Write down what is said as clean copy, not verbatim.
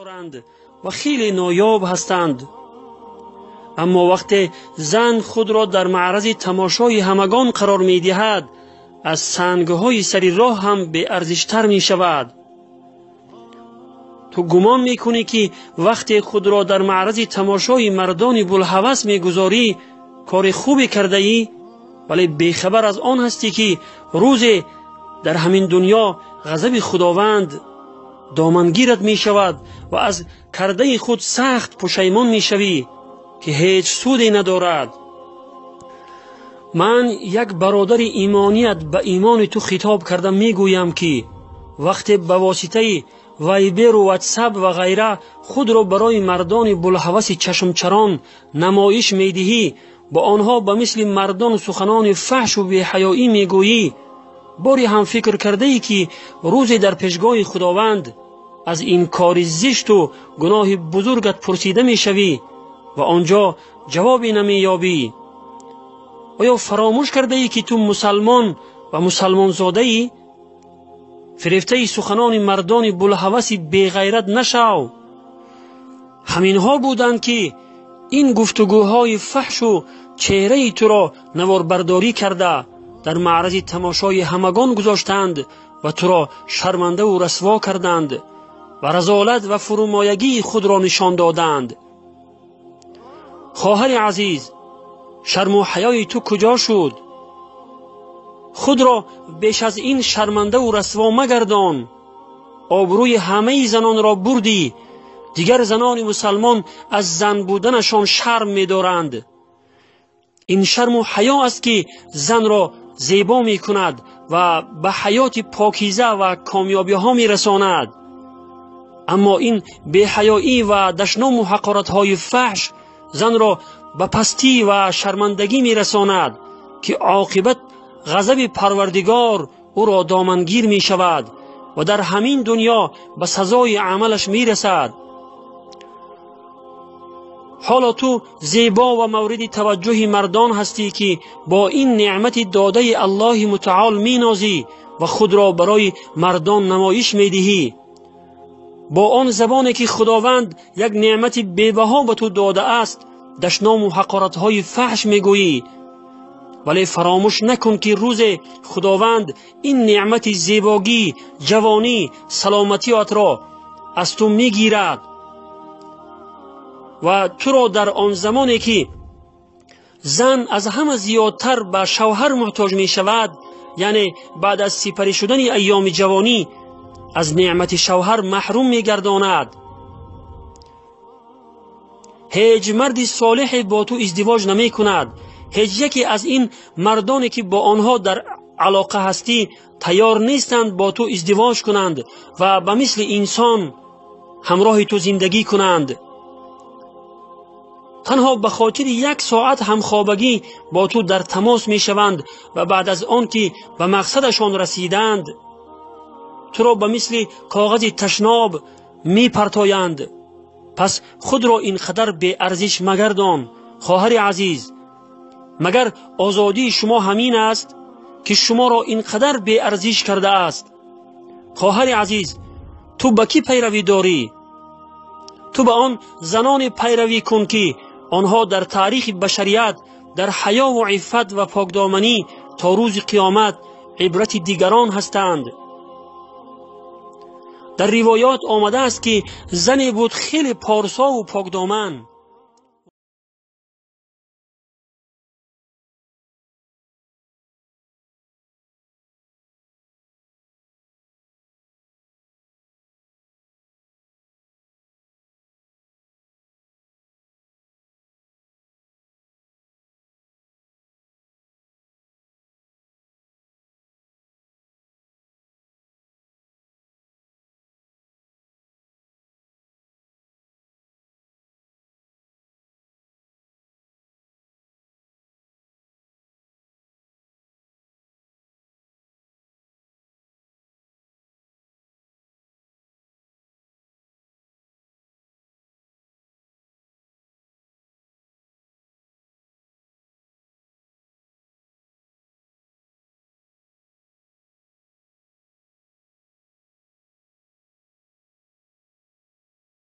Доранд ва хеле ноёб ҳастанд. Аммо вақте зан худро дар маърази тамошои ҳамагон қарор медиҳад, аз сангҳои сари роҳ ҳам беарзиштар мешавад. Ту гумон мекунӣ, ки вақте худро дар маърази тамошои мардони булҳавас мегузорӣ, кори хубе кардаӣ, вале бехабар аз он ҳастӣ, ки рӯзе дар ҳамин дунё ғазаби Худованд домангират мешавад ва аз кардаи худ сахт пушаймон мешавӣ, ки ҳеҷ суде надорад. Ман як бародари имоният ба имони ту хитоб карда мегӯям, ки вақте ба воситаи Вайберу Ватсап ва ғайра худро барои мардони булҳаваси чашмчарон намоиш медиҳӣ, бо онҳо ба мисли мардон суханони фаҳшу беҳаёӣ мегӯӣ, боре ҳам фикр кардаӣ, ки рӯзе дар пешгоҳи Худованд аз ин кори зишту гуноҳи бузургат пурсида мешавӣ ва он ҷо ҷавобе намеёбӣ? Оё фаромӯш кардаӣ, ки ту мусалмон ва мусалмонзодаӣ? Фирефтаи суханони мардони булҳаваси беғайрат нашав. Ҳаминҳо буданд, ки ин гуфтугӯҳои фаҳшу чеҳраи туро наворбардорӣ карда дар маърази тамошои ҳамагон гузоштанд ва туро шармандаву расво карданд ва разолат ва фурӯмоягии худро нишон доданд. Хоҳари азиз, шарму ҳаёи ту куҷо шуд? Худро беш аз ин шармандаву расво магардон. Обрӯи ҳамаи занонро бурдӣ. Дигар занони мусалмон аз зан буданашон шарм медоранд. Ин шарму ҳаё аст, ки занро зебо мекунад ва ба ҳаёти покиза ва комёбиҳо мерасонад. Аммо ин беҳаёӣ ва дашному ҳақоратҳои фаҳш занро ба пастӣ ва шармандагӣ мерасонад, ки оқибат ғазаби Парвардигор ӯро домангир мешавад ва дар ҳамин дунё ба сазои амалаш мерасад. Ҳоло ту зебо ва мавриди таваҷҷӯҳи мардон ҳастӣ, ки бо ин неъмати додаи Аллоҳи мутаол менозӣ ва худро барои мардон намоиш медиҳӣ. Бо он забоне, ки Худованд як неъмати бебаҳо ба ту додааст, дашному ҳақоратҳои фаҳш мегӯӣ. Вале фаромӯш накун, ки рӯзе Худованд ин неъмати зебогӣ, ҷавонӣ, саломатиятро аз ту мегирад ва туро дар он замоне, ки зан аз ҳама зиёдтар ба шавҳар муҳтоҷ мешавад, яъне баъд аз сипарӣ шудани айёми ҷавонӣ, аз неъмати шавҳар маҳрум мегардонад. Ҳеҷ марди солиҳе бо ту издивоҷ намекунад. Ҳеҷ яке аз ин мардоне, ки бо онҳо дар алоқа ҳастӣ, тайёр нестанд бо ту издивоҷ кунанд ва ба мисли инсон ҳамроҳи ту зиндагӣ кунанд. Танҳо ба хотири як соат ҳамхобагӣ бо ту дар тамос мешаванд ва баъд аз он ки ба мақсадашон расиданд, туро ба мисли коғази ташноб мепартоянд. Пас худро ин қадар беарзиш магардон, хоҳари азиз. Магар озодии шумо ҳамин аст, ки шуморо ин қадар беарзиш кардааст? Хоҳари азиз, ту ба кӣ пайравӣ дорӣ? Ту ба он заноне пайравӣ кун, ки онҳо дар таърихи башарият дар ҳаёву иффат ва покдоманӣ то рӯзи қиёмат ибрати дигарон ҳастанд. Дар ривоят омадааст, ки зане буд хеле порсову покдоман.